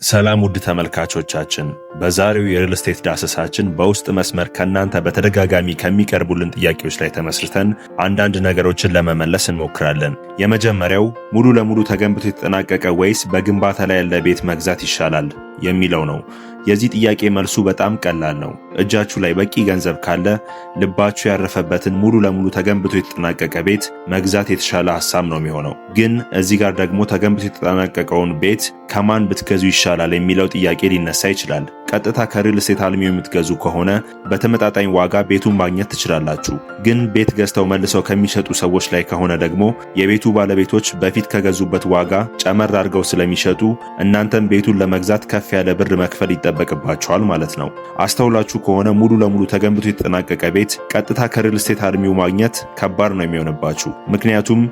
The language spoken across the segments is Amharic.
ሰላም ውድ ተመልካቾቻችን፣ በዛሬው የ real estate ዳሰሳችን በውስጥ መስመር ከእናንተ በተደጋጋሚ ከሚቀርቡልን ጥያቄዎች ላይ ተመስርተን አንዳንድ ነገሮችን ለመመለስ እንሞክራለን። የመጀመሪያው ሙሉ ለሙሉ ተገንብቶ የተጠናቀቀ ወይስ በግንባታ ላይ ያለ ቤት መግዛት ይሻላል የሚለው ነው። የዚህ ጥያቄ መልሱ በጣም ቀላል ነው። እጃችሁ ላይ በቂ ገንዘብ ካለ ልባችሁ ያረፈበትን ሙሉ ለሙሉ ተገንብቶ የተጠናቀቀ ቤት መግዛት የተሻለ ሀሳብ ነው የሚሆነው። ግን እዚህ ጋር ደግሞ ተገንብቶ የተጠናቀቀውን ቤት ከማን ብትገዙ ይሻላል የሚለው ጥያቄ ሊነሳ ይችላል። ቀጥታ ከ real estate አልሚው የምትገዙ ከሆነ በተመጣጣኝ ዋጋ ቤቱን ማግኘት ትችላላችሁ። ግን ቤት ገዝተው መልሰው ከሚሸጡ ሰዎች ላይ ከሆነ ደግሞ የቤቱ ባለቤቶች በፊት ከገዙበት ዋጋ ጨመር አድርገው ስለሚሸጡ እናንተም ቤቱን ለመግዛት ከፍ ያለ ብር መክፈል ይጠበቅባችኋል ማለት ነው። አስተውላችሁ ከሆነ ሙሉ ለሙሉ ተገንብቶ የተጠናቀቀ ቤት ቀጥታ ከ real estate አልሚው ማግኘት ከባድ ነው የሚሆንባችሁ። ምክንያቱም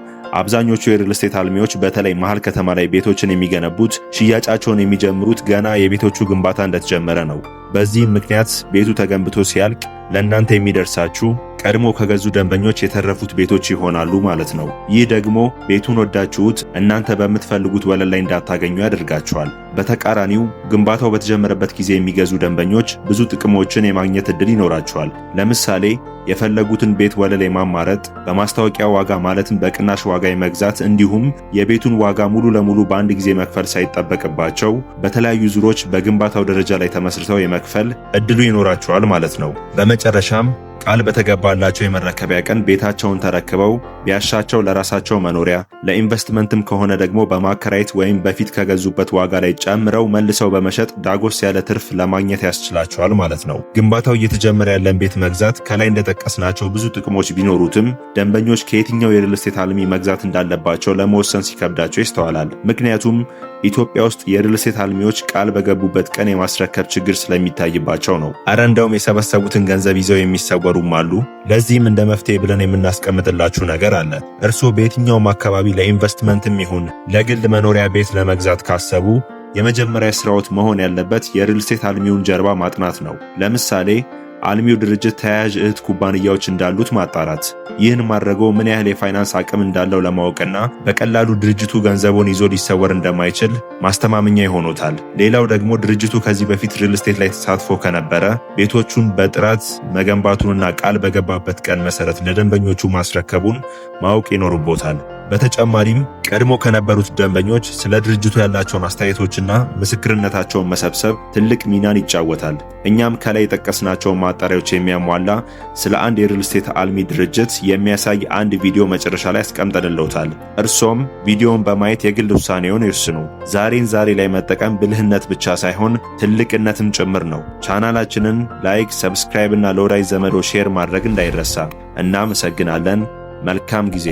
አብዛኞቹ የ real estate አልሚዎች በተለይ መሃል ከተማ ላይ ቤቶችን የሚገነቡት ሽያጫቸውን የሚጀምሩት ገና የቤቶቹ ግንባታ እንደተጀመረ ነው። በዚህም ምክንያት ቤቱ ተገንብቶ ሲያልቅ ለእናንተ የሚደርሳችሁ ቀድሞ ከገዙ ደንበኞች የተረፉት ቤቶች ይሆናሉ ማለት ነው። ይህ ደግሞ ቤቱን ወዳችሁት እናንተ በምትፈልጉት ወለል ላይ እንዳታገኙ ያደርጋችኋል። በተቃራኒው ግንባታው በተጀመረበት ጊዜ የሚገዙ ደንበኞች ብዙ ጥቅሞችን የማግኘት እድል ይኖራቸዋል። ለምሳሌ የፈለጉትን ቤት ወለል የማማረጥ፣ በማስታወቂያ ዋጋ ማለትም በቅናሽ ዋጋ የመግዛት፣ እንዲሁም የቤቱን ዋጋ ሙሉ ለሙሉ በአንድ ጊዜ መክፈል ሳይጠበቅባቸው በተለያዩ ዙሮች በግንባታው ደረጃ ላይ ተመስርተው የመክፈል እድሉ ይኖራቸዋል ማለት ነው። በመጨረሻም ቃል በተገባላቸው የመረከቢያ ቀን ቤታቸውን ተረክበው ቢያሻቸው ለራሳቸው መኖሪያ፣ ለኢንቨስትመንትም ከሆነ ደግሞ በማከራየት ወይም በፊት ከገዙበት ዋጋ ላይ ጨምረው መልሰው በመሸጥ ዳጎስ ያለ ትርፍ ለማግኘት ያስችላቸዋል ማለት ነው። ግንባታው እየተጀመረ ያለን ቤት መግዛት ከላይ እንደጠቀስናቸው ብዙ ጥቅሞች ቢኖሩትም ደንበኞች ከየትኛው የ real estate አልሚ መግዛት እንዳለባቸው ለመወሰን ሲከብዳቸው ይስተዋላል። ምክንያቱም ኢትዮጵያ ውስጥ የ real estate አልሚዎች ቃል በገቡበት ቀን የማስረከብ ችግር ስለሚታይባቸው ነው። አረ እንደውም የሰበሰቡትን ገንዘብ ይዘው የሚሰወሩም አሉ። ለዚህም እንደ መፍትሄ ብለን የምናስቀምጥላችሁ ነገር አለ። እርስዎ በየትኛውም አካባቢ ለኢንቨስትመንትም ይሁን ለግል መኖሪያ ቤት ለመግዛት ካሰቡ የመጀመሪያ ስራዎት መሆን ያለበት የ real estate አልሚውን ጀርባ ማጥናት ነው። ለምሳሌ አልሚው ድርጅት ተያያዥ እህት ኩባንያዎች እንዳሉት ማጣራት። ይህን ማድረጎ ምን ያህል የፋይናንስ አቅም እንዳለው ለማወቅና በቀላሉ ድርጅቱ ገንዘቡን ይዞ ሊሰወር እንደማይችል ማስተማመኛ ይሆኖታል። ሌላው ደግሞ ድርጅቱ ከዚህ በፊት real estate ላይ ተሳትፎ ከነበረ ቤቶቹን በጥራት መገንባቱንና ቃል በገባበት ቀን መሰረት ለደንበኞቹ ማስረከቡን ማወቅ ይኖርቦታል። በተጨማሪም ቀድሞ ከነበሩት ደንበኞች ስለ ድርጅቱ ያላቸውን አስተያየቶችና ምስክርነታቸውን መሰብሰብ ትልቅ ሚናን ይጫወታል። እኛም ከላይ የጠቀስናቸውን ማጣሪያዎች የሚያሟላ ስለ አንድ የ real estate አልሚ ድርጅት የሚያሳይ አንድ ቪዲዮ መጨረሻ ላይ አስቀምጠንልዎታል። እርሶም ቪዲዮውን በማየት የግል ውሳኔውን ይወስኑ። ዛሬን ዛሬ ላይ መጠቀም ብልህነት ብቻ ሳይሆን ትልቅነትም ጭምር ነው። ቻናላችንን like፣ subscribe እና ለወዳጅ ዘመዶ share ማድረግ እንዳይረሳ። እናመሰግናለን። መልካም ጊዜ።